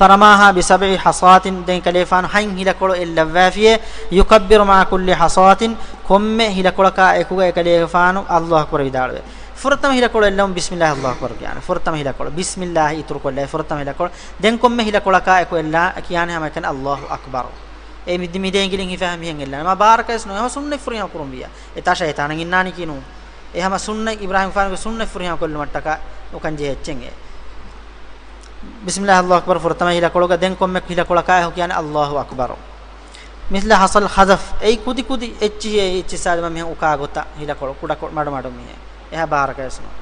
فرماها بسبع حصاة، ދެން ކަލޭފާނު ހަތް ހިލަކޮޅު އެއްލައްވާފިޔޭ، يكبر مع كل حصاة، ކޮންމެ ހިލަކޮޅަކާ އެކުގަ އެކަލޭފާނު އައްލާހު އަކްބަރު ވިދާޅުވޭ. ފުރަތަމަ ހިލަކޮޅު އެއްލަމުން ބިސްމިއްލާހި އައްލާހު އަކްބަރު ކިޔާނެ. ފުރަތަމަ ހިލަކޮޅު ބިސްމިއްލާހި އިތުރުކޮށްލާ ފުރަތަމަ ހިލަކޮޅު. ދެން ކޮންމެ ހިލަކޮޅަކާ އެކު އެއްލާ ކިޔާނެ ހަމައެކަނި އައްލާހު އަކްބަރު. އެ މި-، މި ދެ އިނގިލިން ހިފާ މިހެން އެއްލާނެ. މާ ބާރަކަށް ވެސް ނުވޭ. ހަމަ ސުންނަތް ފުރިހަމަ ކުރުން ވިޔާ. އެތާ ޝައިޠާނަށް އިންނާނީކީ ނޫން. އެ ހަމަ ސުންނަތް އިބްރާހީމްގެފާނުގެ ސުންނަތް ފުރިހަމަ ކޮށްލުމަށްޓަކާ އުކަން ޖެހޭ އެއްޗެއް އެ. ބިސްމިއްލާހި އައްލާހު އަކްބަރު ފުރަތަމަ ހިލަކޮޅުގަ ދެން ކޮންމެ ހިލަކޮޅަކާ އެކު ކިޔާނެ އައްލާހު އަކްބަރު. މިސްލަ ހަސަލް ޚަޒަފް، އެއީ ކުދި ކުދި އެއްޗިހި އެއްޗިއްސާލިމަ މިހެން އުކާ ގޮތަށް ހިލަކޮޅު ކުޑަކޮށް މަޑުމަޑު މިހެން. އެހާ ބާރަކަށް ވެސް ނޫން.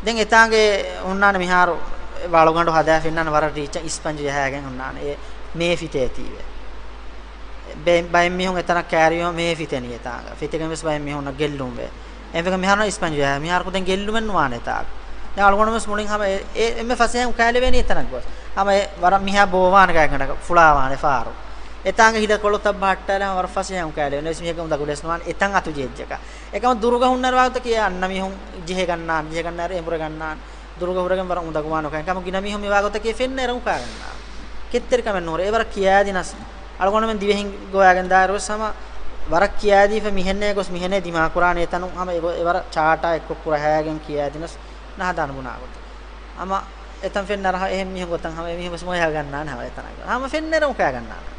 ދެން އެތާނގެ ހުންނާނެ މިހާރު ވަޅުގަނޑު ހަދާފަ އިންނާނެ ވަރަށް ރީއްޗަށް އިސްޕަންޖު ޖަހާގެން ހުންނާނެ އެ މޭ ފިތޭތީވެ. ބެ-، ބައެއް މީހުން އެތަނަށް ކައިރިވުމަށް މޭ ފިތެނީ އެތާނގަ. ފިތިގެން ވެސް ބައެއް މީހުންނަށް ގެއްލުން ވޭ. އެހެންވެގެން މިހާރު އިސްޕަންޖު ޖަހާ. މިހާރަކު ދެން ގެއްލުމެއް ނުވާނެ އެތާނގަ. ދެން އަޅުގަނޑު ވެސް މުޅިން ހަމަ އެ، އެ، އެންމެ ފަސޭހައިން އުކާލެވޭނީ އެތަނަށް ގޮސް. ހަމަ އެ ވަރަށް މިހާ ބޯވާނެ ގާތްގަނޑަކަށް ފުޅާވާނެ ފާރު. އެތާނގަ ހިލަކޮޅުތައް ބަހައްޓާލާ ހަމަ ވަރަށް ފަސޭހައިން އުކާލެވޭނެ. ވެސް މީހެއްގެ އުނދަގުލެސް ނުވާނެ އެތަން އަތު ޖެއްޖަކަށް. އެކަމަ ދުރުގަ ހުންނަރު ވާގޮތަކީ އެ އަންނަ މީހުން ޖެހޭގަންނާނެ، ޖެހޭގަންނާރު އެނބުރެގަންނާނެ. ދުރުގަ ހުރެގެން ވަރަށް އުނދަގުވާނެ ކަމަކު ގިނަ މީހުން މިވާ ގޮތަކީ ފެންނައިރަށް އުކާގަންނާނެ. ކެތްތެރިކަމެއް ނުހުރޭ. އެވަރަށް ކިޔާދިނަސް. އަޅުގަނޑުމެން ދިވެހިން ގޮވާގެން ދާއިރު ވެސް ހަމަ ވަރަށް ކިޔާދީފަ މިހެންނޭ ގޮސް މިހެނޭ ދިމާކުރާނެ އެތަނުން ހަމަ އެ ގޮ-، އެވަރަށް ޗާޓާ އެއްކޮށް ކުރަހައިގެން ކިޔާދިނަސް ނަހަދާން ބުނާ ގޮތަށް. ހަމަ އެތަން ފެންނަރަހަ އެހެން މީހުން ގޮތަށް ހަމަ އެމީހުން ވެސް މޮޔަހަ ގަންނާނެ ހަމަ އެތަނަށް. ހަމަ ފެންނައިރަށް އުކާގަންނާނެ.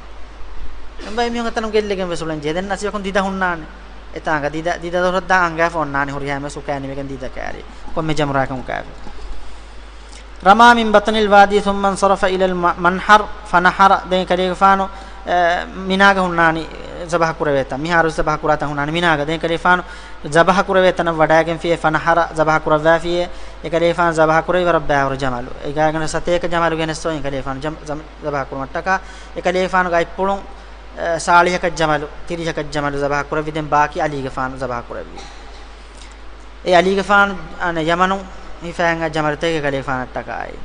އެނބައި މީހުން އެތަނުން ގެއްލިގެން ވެސް އުޅެން ޖެހޭ. ދެން އަސިވަކުން ދިދަ ހުންނާނެ. އެތާނގަ ދިދަ، ދިދަ ދޮރަށް ދާ އަނގައިފަ އޮންނާނެ ހުރިހާ މެސް އުކާނިމެގެން ދިދަ ކައިރި. ކޮންމެ ޖަމްރާއަކަށް އުކާފަ. رمى من بطن الوادي ثم انصرف إلى المنحر فنحر. ދެން ކަލޭގެފާނު، އެ، މިނާގަ ހުންނާނީ ޒަބަހަ ކުރެވޭތަން. މިހާރު ޒަބަހަ ކުރާތަން ހުންނާނީ މިނާގަ. ދެން ކަލޭފާނު ޒަބަހަ ކުރެވޭ ތަނަށް ވަޑައިގެންފިޔޭ، ފަނަހަރަ ޒަބަހަ ކުރައްވާފިޔޭ، އެކަލޭފާނު ޒަބަހަ ކުރެވި ވަރަށް ބައިވަރު ޖަމަލު. އެގާގަނޑަ ސަތޭކަ ޖަމަލު ގެނެސް އޮތް އެކަލޭފާނު ޖަމް-، ޒަމް-، ޒަބަހަ ކުރުމަށްޓަކާ، އެކަލޭފާނުގެ އަތްޕުޅުން، އެ، ސާޅީހަކަށް ޖަމަލު، ތިރީހަކަށް ޖަމަލު ޒަބަހަ ކުރެއްވި. ދެން ބާކީ އަލީގެފާނު ޒަބަހަ ކުރެއްވި. އެ އަލީގެފާނު، އަނެ، ޔަމަނުން ހިފައިގެން ޖަމަލުތަކެއް އެކަލޭފާނަށްޓަކާއި.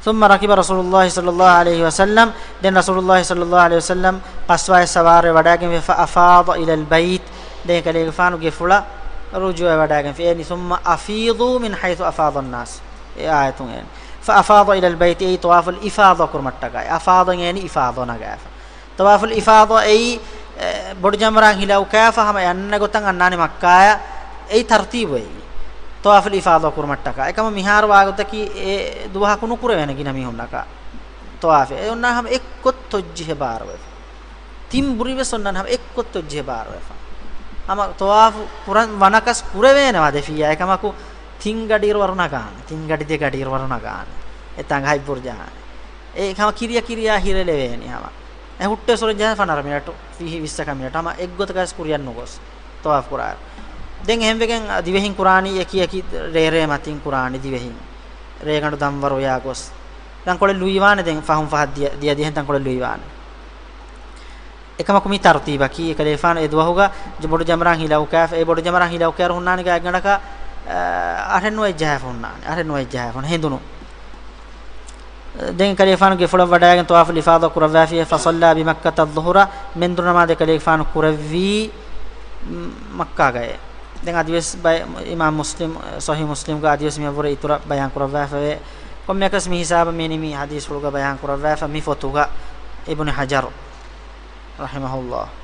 ثم ركب رسول الله صلى الله عليه وسلم، ދެން ރަސޫލުﷲ ޞައްލަﷲ ޢަލައިހި ވަސައްލަމް ޤަޞްވާއަށް ސަވާރުވެ ވަޑައިގެންފި، فأفاض إلى البيت، ދެން އެކަލޭގެފާނު ގެފުޅަށް ރުޖޫޢަވެ ވަޑައިގެންފި. އެ ނި-، ثم أفيضوا من حيث أفاض الناس، އެ އާޔަތުން އެން. فأفاض إلى البيت، އެއީ ޠަވާފުލް އިފާޟާ ކުރުމަށްޓަކާ. އަފާޟަ އޭނި އިފާޟާ ނަގާފަ. ޠަވާފުލް އިފާޟާ އެއީ، އެ، ބޮޑު ޖަމްރާން ހިލަ އުކާފަ ހަމަ އެ އަންނަ ގޮތަށް އަންނާނެ މައްކާއަށް. އެއީ ތަރުތީބު އެއީ. ޠަވާފުލް އިފާޟާ ކުރުމަށްޓަކާ. އެކަމަ މިހާރު ވާގޮތަކީ އެ ދުވަހަކު ނުކުރެވޭނެ ގިނަ މީހުންނަކަށް ޠަވާފެއް. އެ އޮންނާ ހަމަ އެއްކޮށް ތޮއްޖިހެ ބާރުވެފަ. ތިން ބުރި ވެސް އޮންނާނެ ހަމަ އެއްކޮށް ތޮއްޖިހެ ބާރުވެފަ. ހަމަ ޠަވާފު ކުރަން ވަނަކަސް ކުރެވޭނެ ވަދެފިއްޔާ. އެކަމަކު ތިން ގަޑިއިރު ވަރު ނަގާނެ. ތިން ގަޑި ދެ ގަޑިއިރު ވަރު ނަގާނެ. އެތާނގަ ހަތް ބުރު ޖަހާނެ. އެ ހަމަ ކިރިޔަ ކިރިޔާ ހިރެލެވޭނީ ހަމަ. އެ ހުއްޓޭ ސުރެން ޖަހާ ފަނަރަ މިނެޓު، ވިހި ވިއްސަކަށް މިނެޓު. ހަމަ އެއްގޮތަކަށް ކުރިޔަށް ނުގޮސް ޠަވާފު ކުރާ. ދެން އެހެންވެގެން ދިވެހިން ކުރާނީ އެކި އެކި ރޭރޭ މަތިން ކުރާނީ ދިވެހިން. ރޭގަނޑު ދަންވަރު ޔާ ގޮސް. ތަންކޮޅެއް ލުއިވާނެ ދެން ފަހުން ފަހަށް ދިޔަ، ދިޔަ ދިހަ ތަންކޮޅެއް ލުއިވާނެ. އެކަމަކު މި ތަރުތީބަކީ، އެކަލޭފާނު އެ ދުވަހުގަ ޖެ-، ބޮޑު ޖަމްރާން ހިލަ އުކާފަ، އެ ބޮޑު ޖަމްރާން ހިލަ އުކާއިރު ހުންނާނީ ގާތްގަނޑަކަށް އަ، އަހަރެން ނުވައެއް ޖަހާފަ ހުންނާނެ. އަހަރެން ނުވައެއް ޖަހާފަ ހުންނާނެ. ހެނދުނު. ދެން ކަލޭގެފާނުގެ ފުޅަށް ވަޑައިގެން ޠަވާފުލް އިފާޟާ ކުރައްވާފި، فصلى بمكة الظهر، މެންދުރު ނަމާދެއް ކަލޭގެފާނު ކުރެއްވީ، މް، މައްކާގައޭ. ދެން އަދިވެސް ބައި-، އިމާމް މުސްލިމް، ޞަޙީޙު މުސްލިމްގަ އަދިވެސް މިއަށްވުރެ އިތުރަށް ބަޔާން ކުރައްވާފަވޭ. ކޮންމެއަކަސް މި ހިސާބަށް މިއިނީ މި ޙަދީޘްފުޅުގަ ބަޔާން ކުރައްވާފަ މި ފޮތުގަ އިބްނު ޙަޖަރު ރަޙިމަހުﷲ.